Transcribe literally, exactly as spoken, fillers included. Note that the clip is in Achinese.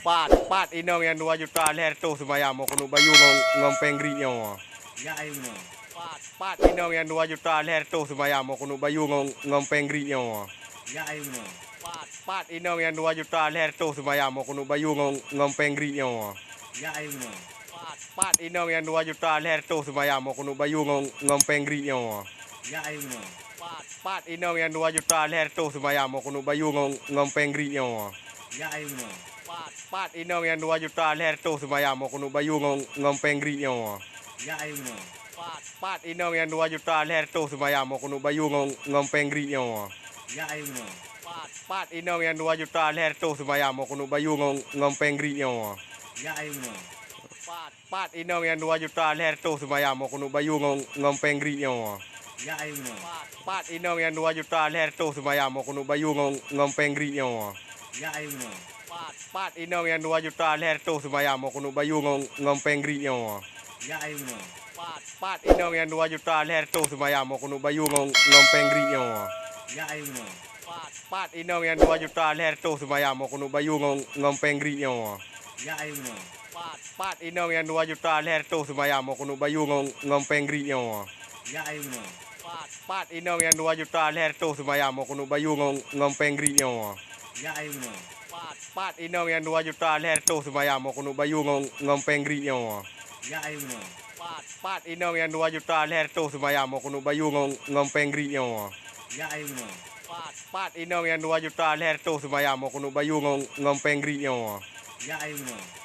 Pat, pat inong nyang dua juta lhèe reutôh seumayang meukunuek bayeue ngon, ngon péng grik nyoe. Ya, ayu nyoe. Pat, pat inong nyang dua juta lhèe reutôh seumayang meukunuek bayeue ngon, ngon péng grik nyoe. Ya, ayu nyoe. Pat, pat inong nyang dua juta lhèe reutôh seumayang meukunuek bayeue ngon, ngon péng grik nyoe. Ya, ayu nyoe. Pat, pat inong nyang dua juta lhèe reutôh seumayang meukunuek bayeue ngon, ngon péng grik nyoe. Ya, ayu nyoe. Pat, pat inong nyang dua juta lhèe reutôh seumayang meukunuek bayeue ngon, ngon péng grik nyoe. Ya, ayu nyoe. Pat, pat inong nyang dua juta lhèe reutôh seumayang meukunuek bayeue ngon, ngon péng grik nyoe. Ya, ayu nyoe. Pat, pat inong nyang dua juta lhèe reutôh seumayang meukunuek bayeue ngon, ngon péng grik nyoe. Ya, ayu nyoe. Pat, pat inong nyang dua juta lhèe reutôh seumayang meukunuek bayeue ngon, ngon péng grik nyoe. Ya, ayu nyoe. Pat, pat inong nyang dua juta lhèe reutôh seumayang meukunuek bayeue ngon, ngon péng grik nyoe. Ya, ayu nyoe. Pat, pat inong nyang dua juta lhèe reutôh seumayang meukunuek bayeue ngon, ngon péng grik nyoe. Ya, ayu nyoe. Pat, pat inong nyang dua juta lhèe reutôh seumayang meukunuek bayeue ngon, ngon péng grik nyoe. Ya, ayu nyoe. Pat, pat inong nyang dua juta lhèe reutôh seumayang meukunuek bayeue ngon, ngon péng grik nyoe. Ya, ayu nyoe. Pat, pat inong nyang dua juta lhèe reutôh seumayang meukunuek bayeue ngon, ngon péng grik nyoe. Ya, ayu nyoe. Pat, pat inong nyang dua juta lhèe reutôh seumayang meukunuek bayeue ngon, ngon péng grik nyoe. Ya, ayu nyoe. Pat, pat inong nyang dua juta lhèe reutôh seumayang meukunuek bayeue ngon, ngon péng grik nyoe. Ya, ayu nyoe. Pat, pat inong nyang dua juta lhèe reutôh seumayang meukunuek bayeue ngon, ngon péng grik nyoe. Ya, ayu nyoe. Pat, pat inong nyang dua juta lhèe reutôh seumayang meukunuek bayeue ngon, ngon péng grik nyoe. Ya, ayu nyoe. Pat, pat inong nyang dua juta lhèe reutôh seumayang meukunuek bayeue ngon, ngon péng grik nyoe. Ya, ayu nyoe.